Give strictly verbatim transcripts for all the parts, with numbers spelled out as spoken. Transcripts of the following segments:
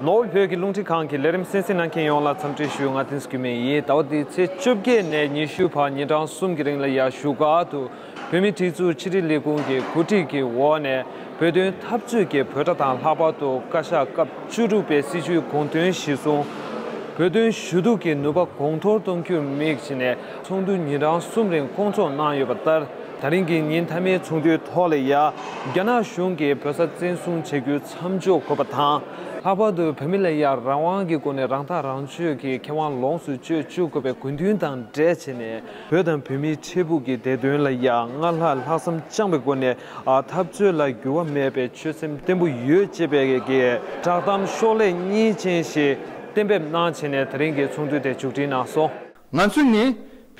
ནོར་བོད་ཀྱི་རླུང་འཕྲིན་ཁང་གི་ལས་རིམ་གསན་གཟིགས་གནང་མཁན་ཡོངས་ལ་འཚམས་འདྲི་ཞུ། ང་བསྟན་འཛིན་སྐྱིད་མེད་ཡིན། ཟླ་བ་འདིའི་ཚེས་བཅོ་བརྒྱད་ནས་ཉི་ཤུ་བར་ཉིན་གྲངས་གསུམ་གྱི་རིང་ལ་ཡ་བཞུགས་སྒར་དུ་བོད་མིའི་སྒྲིག་འཛུགས་ཕྱི་དྲིལ་ལས་ཁུངས་ཀྱི་གོ་སྒྲིག་གི་འོག་ནས་བོད་དོན་འཐབ་རྩོད་ཀྱི་བོད་དྲ་དང་ལྷག་པར་དུ་བཀའ་ཤག་སྐབས་བཅུ་དྲུག་པའི་སྲིད་བྱུས་དགོངས་དོན་གཞིར་བཟུང་། བོད་དོན་ཞུ་གཏུག་གི་ནུས་པ་གོང་མཐོར་གཏོང་རྒྱུར་དམིགས་བྱས་ནས་ཚོགས་འདུ་ཉིན་གྲངས་གསུམ་རིང་བསྐོང་ཚོགས་གནང་ཡོད་པ་ལྟར། ད་རིང་གི་ཉིན་མཐའ་མའི་ཚོགས་འདུའི་ཐོག་ལ་ཡ། རྒྱ་ནག་གཞུང་གིས་བོད་ས་བཙན་བཟུང་བྱ་རྒྱུའི་མཚམས་འཇོག་དགོས་པ་དང་། ལྷག་པར་དུ་བོད་མི་ལ་ཡ་རང་དབང་གི་སྒོ་ནས་རང་ཐག་རང་གཅོད་ཀྱི་ཁེ་དབང་ལོངས་སུ་སྤྱོད་བཅུག་དགོས་པའི་དགོས་འདུན་དང་འབྲེལ་བྱས་ནས། བོད་དང་བོད་མིའི་འཕྲལ་ཕུགས་ཀྱི་བདེ་དོན་ལ་ཡ་སྔར་ལྷག་ལྷག་བསམ་བཅངས་པའི་སྒོ་ནས། ཨ། འཐབ་རྩོད་ལ་འགྱུར་བ་མེད་པའི་ཆོད་སེམས་བརྟན་པོ་ཡོད་ཅེས་པའི་གི་བསྒྲགས་གཏམ་ཤོག་ལྷེ་གཉིས་ཅན་ཞིག་གཏན་འབེབས་གནང་བྱས་ནས། ད་རིང་གི་ཚོགས་འདུ་དེ་མཇུག་སྒྲིལ་གནང་སོང་། ང་ཚོ་ནི་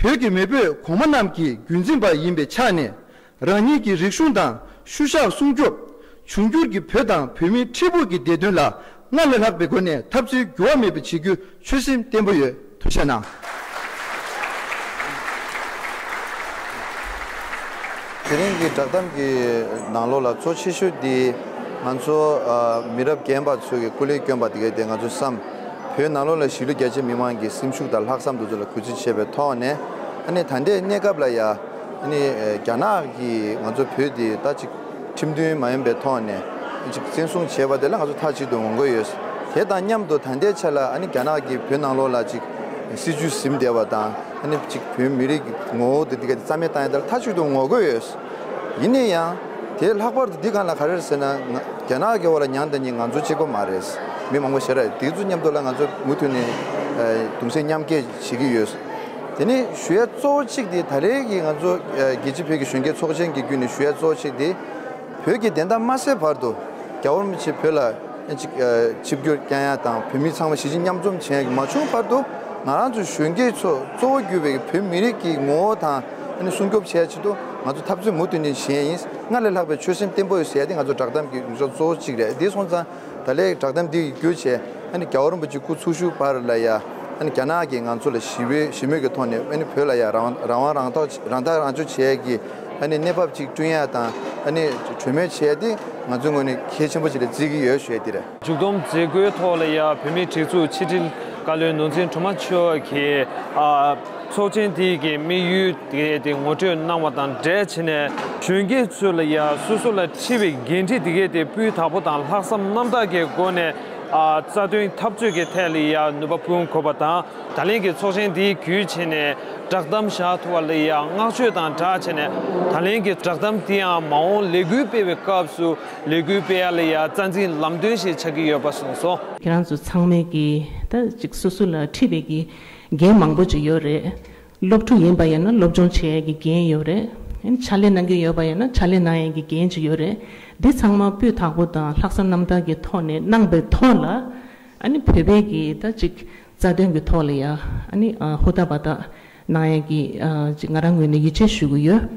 བོད་ཀྱི་མེས་པོས་གོང་མ་རྣམས་ཀྱི་རྒྱུན་འཛིན་པ་ཡིན་པའི་ཆ་ནས། རང་ཉིད་ཀྱི་རིག་གཞུང་དང་ཤུལ་བཞག་སྲུང་སྐྱོབ། འབྱུང་འགྱུར་གྱི་བོད་དང་བོད་མིའི་འཕྲལ་ཕུགས་ཀྱི་བདེ་དོན་ལ་སྔར་ལས་ལྷག་པའི་སྒོ་ནས་འཐབ་རྩོད་འགྱུར་བ་མེད་པ་བྱེད་རྒྱུའི་ཆོད་སེམས་བརྟན་པོ་ཡོད། ཐུགས་རྗེ་གནང་། དེ་རིང་གི་བསྒྲགས་གཏམ་གྱི་ནང་ལོགས་ལ་གཙོ་ཆེ་ཤོས་འདི་ང་ཚོ་ཨ་མི་རབས་རྒན་པ་ཚོས་ཀྱི་སྐུ་ལས་བསྐྱོན་པ་དེ་ག་དེ་ང་ཚོས་བསམ། བོད་ནང་ལོགས་ལ་གཞིས་ལུས་རྒྱ་ཆེ་མི་མང་གི་སེམས་ཤུགས་དང་ལྷག་བསམ་དེ་ཚོ་ལ་གུས་བརྩི་བྱས་པའི་ཐོག་ནས། ཨ་ནི་ད་ལྟའི་གནས་སྐབས་ལ་ཡ། ཨ་ནི་རྒྱ་ནག་གིས་ང་ཚོ་བོད་འདི་ད་ཅིག་ཁྲིམས་མཐུན་མ་ཡིན་པའི་ཐོག་ནས་ཅིག་བཙན་བཟུང་བྱས་པ་དེ་ལ་ང་ཚོ་མཐའ་གཅིག་ཏུ་ངོ་རྒོལ་ཡོད། དེ་དང་མཉམ་དུ་ད་ལྟའི་ཆ་ལ་ཨ་ནི་རྒྱ་ནག་གིས་བོད་ནང་ལོགས་ལ་ཅིག་སྲིད་ཇུས་ཟིན་བསྡད་པ་དང་། ཨ་ནི་ཅིག་བོད་མི་རིགས་ཀྱི་ངོ་བོ་དེ་འདི་ག་རྩ་མེད་བཏང་ཡ་དེ་ལ་མཐའ་གཅིག་ཏུ་ངོ་རྒོལ་ཡོད། ཡིན་ན་ཡང་དེ་ལྷག་པར་དུ་འདི་སྒང་ལ་ག་རེ་རེད་ཟེར་ན། ང་རྒྱ་ནག་གི་འོག་ལ་མྱང་འདས་ནི་ང་ཚོ་གཅིག་པོ་མ་རེད། མི་མང་པོ་ཞེ་དྲག་དེ་ཚོ་མཉམ་དུ་ལ་ང་ཚོ་མུ་མཐུད་ནས་གདུང་སེམས་མཉམ་སྐྱེད་བྱེད་ཀྱི་ཡོད། དེ་ནས་ཞུ་ཡ་གཙོ་བོ་གཅིག་དེ་ད་རེས་ཀྱི་ང་ཚོ་རྒྱལ་སྤྱིའི་བོད་ཀྱི་གཞོན་སྐྱེས་ཚོགས་ཆེན་གྱི་བརྒྱུད་ནས་ཞུ་ཡ་གཙོ་བོ་གཅིག་དེ། བོད་ཀྱི་བདེན་མཐའ་མ་གསལ་བར་དུ་རྒྱལ་བ་རིན་པོ་ཆེ་བོད་ལ་ཅིག་ཆིབས་བསྒྱུར་བསྐྱང་ཡ་དང་། བོད་མི་ཚང་མ་གཞིས་བྱེས་མཉམ་འཛོམས་བྱེད་ཡ་གི་མ་བྱུང་བར་དུ། ང་རང་ཚོ་གཞོན་སྐྱེས་ཚོ་གཙོ་བོ་གྱུར་པའི་བོད་མི་རིགས་ཀྱི་ངོ་བོ་དང་། ཨ་ནི་སྲུང་སྐྱོབ་བྱེད་ཡ་ཆེད་དུ་ང་ཚོ་འཐབ་རྩོད་མུ་མཐུད་ནས་བྱེད་ཡ་ཡིན། སྔར་ལས་ལྷག་པའི་ཆོད་སེམས་བརྟན་པོ་ཡོད་ཟེར་ཡ་དེ་ང་ཚོ་བསྒྲགས་གཏམ་གྱི་ཡོངས་གྲགས་གཙོ་བོ་གཅིག་རེད། དེ་སོང་ཙང་ད་ལྟའི་བསྒྲགས་གཏམ་འདི་ཡི་བརྒྱུད་བྱས། ཨ་ནི་རྒྱལ་བ་རིན་པོ་ཆེ་སྐུ་འཚོ་བཞུགས་བར་ལ་ཡ། ཨ་ནི་རྒྱ་ནག་གིས་ང་ཚོ་ལ་ཞི་བའི་ཞི་མོལ་གྱི་ཐོག་ནས། ཨ་ནི་བོད་ལ་ཡ་རང་རང་དབང་རང་ཐག་རང་ཐག་རང་གཅོད་བྱེད་ཡ་གི་ཨ་ནི་གནས་བབ་ཅིག་བསྐྲུན་ཡ་དང་། ཨ་ནི་གྲོས་མོལ་བྱེད་ཡ་དེ་ང་ཚོའི་ངོས་ནས་གལ་ཆེན་པོ་ཅིག་ལ་བརྩི་གི་ཡོད་ཞུ་ཡ་དེ་རེད། མཇུག་བསྡོམས་མཛད་སྒོའི་ཐོག་ལ་ཡ་བོད་མིའི་སྒྲིག་འཛུགས་ཕྱི་དྲིལ་བཀའ་བློན་ནོར་འཛིན་སྒྲོལ་མ་ཆོས་ཀྱིས། ཨ། ཚོགས་ཆེན་དེ་གི་དམིགས་ཡུལ་དེ་དེ་ངོ་སྤྲོད་གནང་བ་དང་འབྲེལ་བྱས་ནས། གཞོན་སྐྱེས་ཚོ་ལ་ཡ་སོ་སོ་ལ་འཁྲི་བའི་འགན་འཁྲི་དེ་གས་དེ་སྤུས་དག་པོ་དང་ལྷག་བསམ་རྣམ་དག་གི་སྒོ་ནས། ཨ། རྩ་དོན་འཐབ་རྩོད་ཀྱི་ཐད་ལ་ཡ་ནུས་པ་སྤུངས་དགོས་པ་དང་། ད་ལན་གྱི་ཚོགས་ཆེན་དེའི་བརྒྱུད་བྱས་ནས་བསྒྲགས་གཏམ་བཞག་ཐུབ་པ་ལ་ཡ་བསྔགས་བརྗོད་དང་སྦྲགས་བྱས་ནས། ད་ལན་གྱི་བསྒྲགས་གཏམ་དེ་ཡང་མ་འོངས་ལས་འགུལ་སྤེལ་བའི་སྐབས་སུ་ལས་འགུལ་སྤེལ་ཡ་ལ་ཡ་རྩ་འཛིན་ལམ་སྟོན་ཞིག་ཆགས་ཀྱི་ཡོད་པ་གསུངས་སོང་། ཁྱེད་རང་ཚོ་ཚང་མས་ཀྱི་ད་ཅིག་སོ་སོ་ལ་འཁྲི་བའི་གི་འགན་མང་པོ་ཅིག་ཡོད་རེད། སློབ་ཕྲུག་ཡིན་པ་ཡིན་ན་སློབ་སྦྱོང་བྱེད་ཡས་ཀྱི་འགན་ཡོད་རེད། ཨ་ནི་ཕྱག་ལས་གནང་གི་ཡོད་པ་ཡིན་ན་ཕྱག་ལས་གནང་ཡས་ཀྱི་འགན་ཅིག་ཡོད་རེད། འདི་ཚང་མ་སྤུས་དག་པོ་དང་ལྷག་བསམ་རྣམ་དག་གི་ཐོག་ནས་གནང་པའི་ཐོག་ལ། ཨ་ནི་བོད་པའི་གི་ད་ཅིག་རྩ་དོན་གྱི་ཐོག་ལ་ཡ། ཨ་ནི་ཨ་ཧུར་ཐག་འབད་ཐག་གནང་ཡས་ཀྱི་ཨ་ཅིག་ང་རང་ངོས་ནས་ཡིད་ཆེས་ཞུ་གི་ཡོད།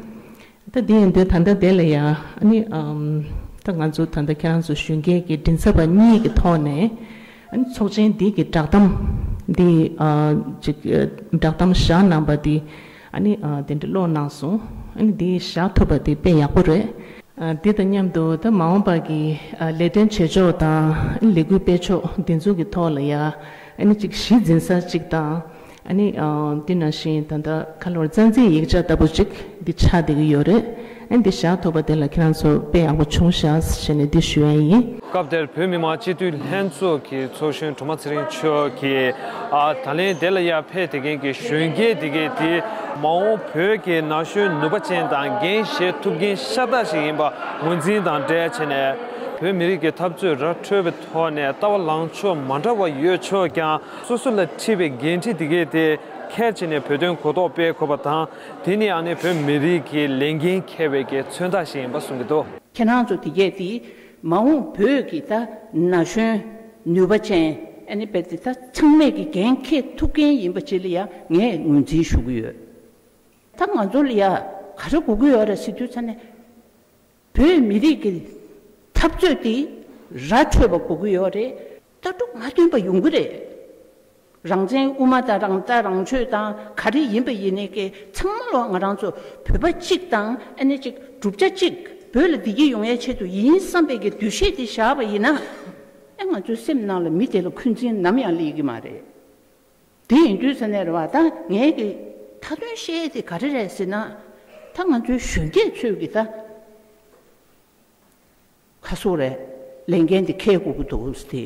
ད་དེ་ཡིན་དུས་ད་ལྟ་དེ་ལ་ཡ། ཨ་ནི་ཨམ། ད་ང་ཚོ་ད་ལྟ་ཁྱེད་རང་ཚོ་གཞོན་སྐྱེས་ཀྱི་མགྲིན་ཚབ་པ་གཉིས་ཀྱི་ཐོག་ནས། ཨ་ནི་ཚོགས་ཆེན་འདི་གི་བསྒྲགས་གཏམ་འདི་ཨ་ཅིག་བསྒྲགས་གཏམ་བཞག་གནང་པ་འདི། ཨ་ནི་ཨ་དེ་འདྲ་ཀློག་གནང་སོང་། ཨ་ནི་འདི་བཞག་ཐུབ་པ་འདི་དཔེ་ཡག་པོ་རེད། ཨ་འདི་དང་མཉམ་དུ་ད་མ་འོངས་པ་གི་ཨ་ལས་དོན་བྱེད་ཕྱོགས་དང་ལས་འགུལ་སྤེལ་ཕྱོགས་འདི་ཚོ་གི་ཐོག་ལ་ཡ། ཨ་ནི་ཅིག་གཞི་འཛིན་ས་ཅིག་དང་། ཨ་ནི་ཨ་འདི་ནང་བཞིན་ད་ལྟ་ཁ་ལོར་རྩ་འཛིན་ཡིག་ཆ་ལྟ་བུ་ཅིག་འདི་ཆགས་བསྡད་ཀྱི་ཡོད་རེད། ཨ་ནི་འདི་བཞག་ཐུབ་པ་དེ་ལ་ཁྱེད་རང་ཚོ་དཔེ་ཡག་པོ་བྱུང་ཤག་ཟེར་ནས་འདི་ཞུ་ཡ་ཡིན། སྐབས་དེར་བོད་མི་མང་སྤྱི་འཐུས་ལྷན་ཚོགས་ཀྱི་ཚོགས་གཞོན་སྒྲོལ་མ་ཚེ་རིང་མཆོག་གིས། ཨ་ད་ལན་དེ་ལ་ཡར་ཕེབས་བསྡད་མཁན་གྱི་གཞོན་སྐྱེས་དེ་གས་དེ་མ་འོངས་བོད་ཀྱི་ན་གཞོན་ནུས་པ་ཅན་དང་འགན་བཞེས་ཐུབ་མཁན་ཤ་སྟག་ཞིག་ཡིན་པ་ངོས་འཛིན་དང་འབྲེལ་བྱས་ནས། བོད་མི་རིགས་ཀྱི་འཐབ་རྩོད་ར་འཕྲོད་པའི་ཐོག་ནས་ལྟ་བ་ལངས་ཕྱོགས་མ་འདྲ་བ་ཡོད་ཆོག་ཀྱང་། སོ་སོ་ལ་འཁྲི་བའི་འགན་འཁྲི་དེ་གས་དེ་ཁྱེར་བྱས་ནས་བོད་དོན་གོ་རྟོགས་སྤེལ་དགོས་པ་དང་། དེ་ནི་ཨ་ནི་བོད་མི་རིགས་ཀྱི་ལས་འགན་འཁྱེར་བའི་གི་མཚོན་རྟགས་ཤིག་ཡིན་པ་གསུང་གི་འདུག། ཁྱེད་རང་ཚོ་དེ་གས་དེ་མ་འོངས་བོད་ཀྱི་ད་ན་གཞོན་ནུས་པ་ཅན། ཨ་ནི་རྦད་དེ་ད་ཚང་མས་ཀྱི་འགན་འཁྱེར་ཐུབ་མཁན་ཡིན་པ་ཅིག་ལ་ཡ་ངས་ངོས་འཛིན་ཞུ་གི་ཡོད། ད་ང་ཚོ་ལ་ཡ་ག་རེ་དགོས་ཀྱི་ཡོད་རེད་ཟེར་དུས་ཙ་ནས། བོད་མི་རིགས་ཀྱི་འཐབ་རྩོད་དེ་ར་འཕྲོད་པ་དགོས་ཀྱི་ཡོད་རེད། ལྟ་གྲུབ་མ་མཐུན་པ་ཡོང་གི་རེད། རང་བཙན་དབུ་མ་དང་རང་ལྟ་རང་སྤྱོད་དང་ག་རེ་ཡིན་པ་ཡིན་ནའི་ཀྱི་ཚང་མ་ལོ་ང་རང་ཚོ་བོད་པ་གཅིག་དང་ཨ་ནི་གཅིག་གྲུབ་ཆ་གཅིག་བོད་ལ་བདེ་སྐྱིད་ཡོང་ཡའི་ཆེད་དུ་ཡིན་བསམ་པའི་གི་འདུ་ཤེས་དེ་བཞག་པ་ཡིན་ན། ཨེ་ང་ཚོའི་སེམས་ནང་ལ་མི་དེ་ལ་འཁོན་འཛིན་ནམ་ཡང་སླེབས་ཀྱི་མ་རེད། དེ་ཡིན་དུས་ས་ནས་རེད་བ། ད་ངས་ཀྱི་མཐའ་དོན་བཤད་ཡས་དེ་ག་རེ་རེད་ཟེར་ན། ད་ང་ཚོའི་གཞོན་སྐྱེས་ཚོས་ཀྱི་ད། ཁ་སོ་རེད། ལས་འགན་དེ་འཁྱེར་དགོས་ཀྱི་འདུག་ཟེར་ཏེ།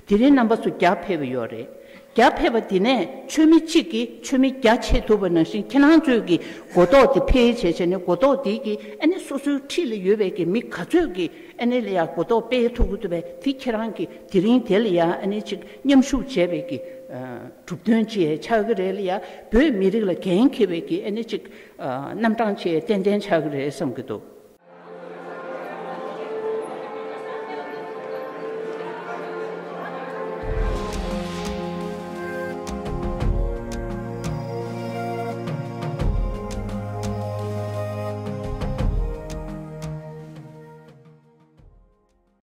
དེ་རིང་རྣམ་པ་ཚོ་རྒྱ་ཕེབས་པ་ཡོད་རེད། རྒྱ་ཕེབས་པ་དེ་ནས་ཆོས་མི་གཅིག་གིས་ཆོས་མི་བརྒྱ་ཆེད་ཐུབ་པ་ནང་བཞིན། ཁྱེད་རང་ཚོས་ཀྱི་གོ་རྟོགས་དེ་འཕེལ་བྱས་བྱས་ནས། གོ་རྟོགས་དེ་གིས་ཨ་ནི་སོ་སོའི་འཁྲིས་ལ་ཡོད་པའི་གི་མི་ག་ཚོད་ཀྱི་ཨ་ནི་ལ་ཡ་གོ་རྟོགས་སྤེལ་ཐུབ་ཀྱི་འདུག་པས། དེ་ཁྱེད་རང་གིས་དེ་རིང་དེ་ལ་ཡ་ཨ་ནི་ཅིག་མཉམ་ཞུགས་བྱས་པའི་གི་གྲུབ་དོན་ཅིག་ཆགས་ཀྱི་རེད་ལ་ཡ། བོད་མི་རིགས་ལ་འགན་འཁྱེར་བའི་གི་ཨ་ནི་ཅིག་རྣམ་གྲངས་ཅིག་ཏན་ཏན་ཆགས་ཀྱི་རེད་བསམ་གྱི་འདུག།